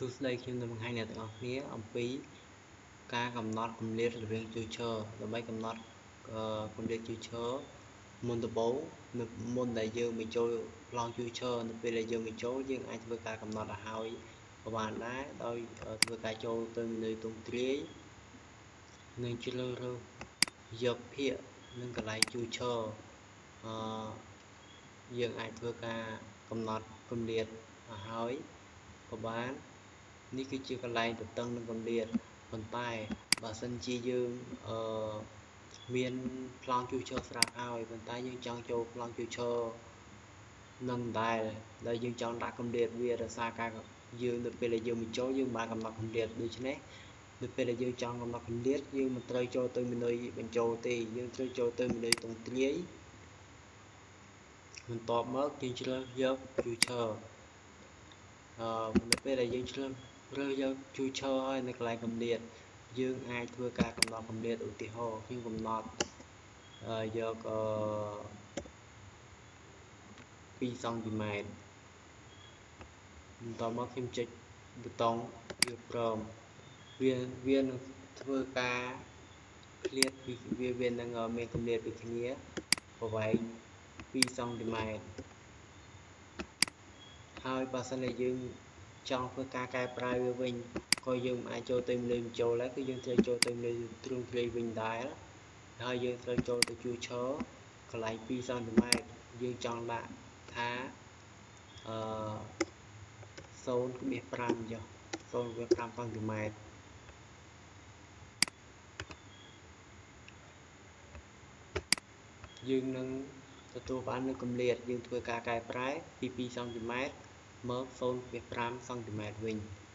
សួស្តីខ្ញុំនឹងបង្ហាញអ្នកទាំងអស់គ្នាអំពីការកំណត់គម្លាតរវាងជួរឈរដើម្បីកំណត់គម្លាតជួរឈរមុនដំបូងនៅមុនដែលយើងបញ្ចូលប្លង់ជួរឈរនៅពេលដែលយើងបញ្ចូលយើងអាចធ្វើការកំណត់ឲ្យហើយក៏បានដែរដោយធ្វើការចូលទៅមេនុយទង់ទ្រាយនិងជ្រើសរើសយកភាគនិងកន្លែងជួរឈរអឺយើងអាចធ្វើការកំណត់គម្លាតឲ្យហើយក៏បាននេះគឺជាកន្លែងទទឹងនិងគម្លាតប៉ុន្តែបើសិនជាយើងអឺមានប្លង់ជួសជុលស្រាប់ហើយប៉ុន្តែយើងចង់ចូលប្លង់ជួសជុលនឹងដែរដែលយើងចង់ដាក់គម្លាតវាដោយសារការយើងនៅពេលដែលយើងបញ្ចូលយើងបានកំណត់គម្លាតដូច្នេះនៅពេលដែលយើងចង់កំណត់គម្លាតយើងមិនត្រូវចូលទៅមេនុយបញ្ចូលទេយើងត្រូវចូលទៅមេនុយទង់ទ្រាយបន្ទាប់មកយើងជ្រើសយកជួរឈរអឺនៅពេលដែលយើងជ្រើសរើសយកជួរឈរហើយនៅកន្លែងគម្លាតយើងអាចធ្វើការកំណត់គម្លាតឧទាហរណ៍ខ្ញុំកំណត់យក2សង់ទីម៉ែត្របន្ទាប់មកខ្ញុំចុចប៊ូតុងយល់ព្រមវានឹងធ្វើការឃ្លាតពីវានឹងមានគម្លាតពីគ្នាប្រវែង2សង់ទីម៉ែត្រហើយបើសិនជាយើងចង់ធ្វើការកែប្រែវាវិញក៏យើងមិនអាចចូលទៅមេនុយបញ្ចូលដែរគឺយើងត្រូវចូលទៅមេនុយទ្រង់ទ្រាយវិញដែរហើយយើងត្រូវចូលទៅជួរឈរកន្លែង2សង់ទីម៉ែត្រយើងចង់ដាក់ថាអឺ0.5ចុះ0.5សង់ទីម៉ែត្រយើងនឹងទទួលបាននូវគម្លាតយើងធ្វើការកែប្រែពី2សង់ទីម៉ែត្រមក0.5សង់ទីម៉ែត្រវិញ។